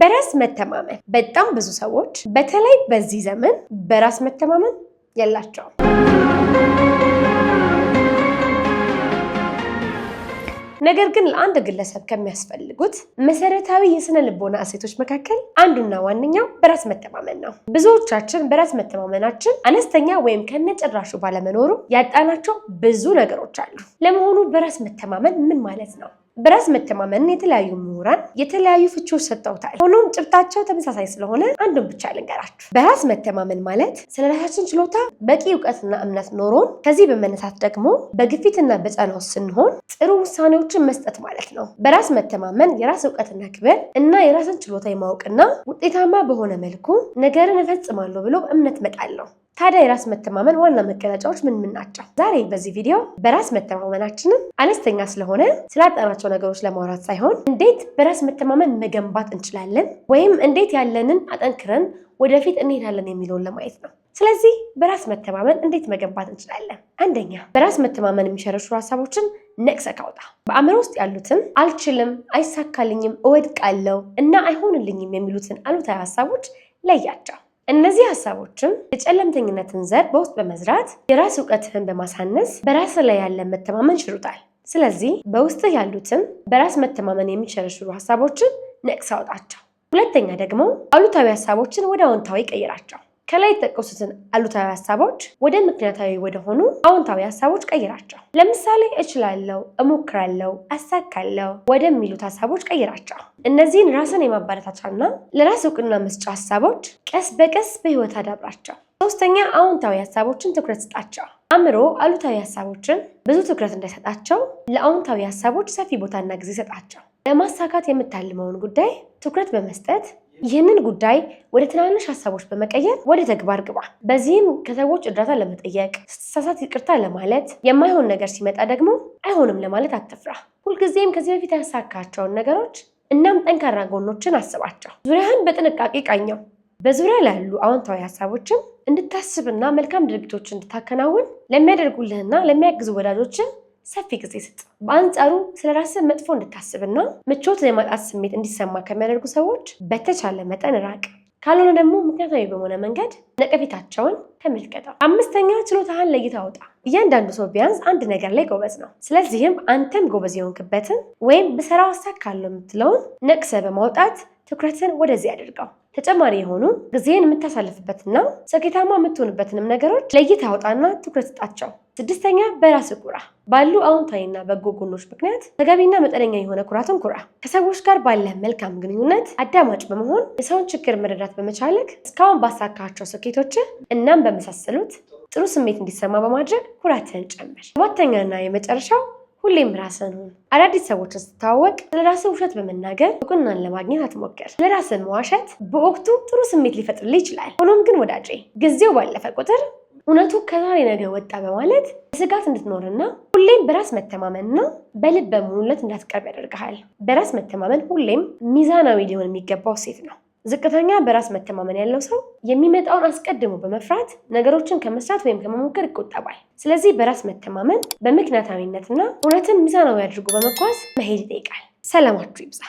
በራስ መተማመን በጣም ብዙ ሰዎች በተለይ በዚህ ዘመን በራስ መተማመን የላቸውም። ነገር ግን ለአንድ ግለሰብ ከሚያስፈልጉት መሰረታዊ የስነ ልቦና እሴቶች መካከል አንዱና ዋነኛው በራስ መተማመን ነው። ብዙዎቻችን በራስ መተማመናችን አነስተኛ ወይም ከነጭራሹ ባለመኖሩ ያጣናቸው ብዙ ነገሮች አሉ። ለመሆኑ በራስ መተማመን ምን ማለት ነው? በራስ መተማመንን የተለያዩ ምሁራን የተለያዩ ፍቺዎች ሰጥተውታል። ሆኖም ጭብጣቸው ተመሳሳይ ስለሆነ አንዱን ብቻ ልንገራችሁ። በራስ መተማመን ማለት ስለ ራሳችን ችሎታ በቂ እውቀትና እምነት ኖሮን ከዚህ በመነሳት ደግሞ በግፊትና በጫና ውስጥ ስንሆን ጥሩ ውሳኔዎችን መስጠት ማለት ነው። በራስ መተማመን የራስ እውቀትና ክብር እና የራስን ችሎታ የማወቅና ውጤታማ በሆነ መልኩ ነገርን እፈጽማለሁ ብሎ እምነት መጣል ነው። ታዲያ የራስ መተማመን ዋና መገለጫዎች ምን ምን ናቸው? ዛሬ በዚህ ቪዲዮ በራስ መተማመናችንን አነስተኛ ስለሆነ ስላጣናቸው ነገሮች ለማውራት ሳይሆን እንዴት በራስ መተማመን መገንባት እንችላለን ወይም እንዴት ያለንን አጠንክረን ወደፊት እንሄዳለን የሚለውን ለማየት ነው። ስለዚህ በራስ መተማመን እንዴት መገንባት እንችላለን? አንደኛ፣ በራስ መተማመን የሚሸረሽሩ ሀሳቦችን ነቅሰህ አውጣ። በአእምሮ ውስጥ ያሉትን አልችልም፣ አይሳካልኝም፣ እወድቃለሁ እና አይሆንልኝም የሚሉትን አሉታዊ ሀሳቦች ለያቸው። እነዚህ ሀሳቦችም የጨለምተኝነትን ዘር በውስጥ በመዝራት የራስ እውቀትህን በማሳነስ በራስ ላይ ያለ መተማመን ይሽሩታል። ስለዚህ በውስጥህ ያሉትን በራስ መተማመን የሚሸረሽሩ ሀሳቦችን ነቅሰህ አውጣቸው። ሁለተኛ ደግሞ አሉታዊ ሀሳቦችን ወደ አዎንታዊ ቀይራቸው። ከላይ የተጠቀሱትን አሉታዊ ሀሳቦች ወደ ምክንያታዊ ወደሆኑ አዎንታዊ ሀሳቦች ቀይራቸው። ለምሳሌ እችላለሁ፣ እሞክራለሁ፣ አሳካለሁ ወደሚሉት ሀሳቦች ቀይራቸው። እነዚህን ራስን የማበረታቻና ለራስ እውቅና መስጫ ሀሳቦች ቀስ በቀስ በህይወት አዳብራቸው። ሶስተኛ፣ አዎንታዊ ሀሳቦችን ትኩረት ስጣቸው። አእምሮ አሉታዊ ሀሳቦችን ብዙ ትኩረት እንዳይሰጣቸው ለአዎንታዊ ሀሳቦች ሰፊ ቦታና ጊዜ ሰጣቸው። ለማሳካት የምታልመውን ጉዳይ ትኩረት በመስጠት ይህንን ጉዳይ ወደ ትናንሽ ሀሳቦች በመቀየር ወደ ተግባር ግባ። በዚህም ከሰዎች እርዳታ ለመጠየቅ፣ ስትሳሳት ይቅርታ ለማለት፣ የማይሆን ነገር ሲመጣ ደግሞ አይሆንም ለማለት አትፍራ። ሁልጊዜም ከዚህ በፊት ያሳካቸውን ነገሮች እናም ጠንካራ ጎኖችን አስባቸው። ዙሪያህን በጥንቃቄ ቃኘው። በዙሪያ ላሉ አዎንታዊ ሀሳቦችም እንድታስብና መልካም ድርጊቶችን እንድታከናውን ለሚያደርጉልህና ለሚያግዙ ወዳጆች ሰፊ ጊዜ ስጥ። በአንጻሩ ስለ ራስህ መጥፎ እንድታስብና ምቾት የማጣት ስሜት እንዲሰማ ከሚያደርጉ ሰዎች በተቻለ መጠን ራቅ። ካልሆነ ደግሞ ምክንያታዊ በሆነ መንገድ ነቀፌታቸውን ተመልከተው። አምስተኛ፣ ችሎታህን ለይተህ አውጣ። እያንዳንዱ ሰው ቢያንስ አንድ ነገር ላይ ጎበዝ ነው። ስለዚህም አንተም ጎበዝ የሆንክበትን ወይም ብሰራው አሳካለሁ የምትለውን ነቅሰህ በማውጣት ትኩረትን ወደዚህ አድርገው። ተጨማሪ የሆኑ ጊዜን የምታሳልፍበትና ስኬታማ የምትሆንበትንም ነገሮች ለይተህ አውጣና ትኩረት ስጣቸው። ስድስተኛ፣ በራስ ኩራ። ባሉ አዎንታዊና በጎ ጎኖች ምክንያት ተገቢና መጠነኛ የሆነ ኩራትን ኩራ። ከሰዎች ጋር ባለህ መልካም ግንኙነት አዳማጭ በመሆን የሰውን ችግር መረዳት በመቻልክ እስካሁን ባሳካቸው ስኬቶች እናም በመሳሰሉት ጥሩ ስሜት እንዲሰማ በማድረግ ኩራትህን ጨምር። ሰባተኛና የመጨረሻው ሁሌም ራስህን ሁን። አዳዲስ ሰዎችን ስትተዋወቅ ስለ ራስህ ውሸት በመናገር እውቅናን ለማግኘት አትሞክር። ስለ ራስህ መዋሸት በወቅቱ ጥሩ ስሜት ሊፈጥርልህ ይችላል። ሆኖም ግን ወዳጄ ጊዜው ባለፈ ቁጥር እውነቱ ከዛሬ ነገ ወጣ በማለት በስጋት እንድትኖርና ሁሌም በራስ መተማመንና በልበ ሙሉነት እንዳትቀርብ ያደርግሃል። በራስ መተማመን ሁሌም ሚዛናዊ ሊሆን የሚገባው እሴት ነው። ዝቅተኛ በራስ መተማመን ያለው ሰው የሚመጣውን አስቀድሞ በመፍራት ነገሮችን ከመስራት ወይም ከመሞከር ይቆጠባል። ስለዚህ በራስ መተማመን በምክንያታዊነትና እውነትን ሚዛናዊ አድርጎ በመጓዝ መሄድ ይጠይቃል። ሰላማችሁ ይብዛ።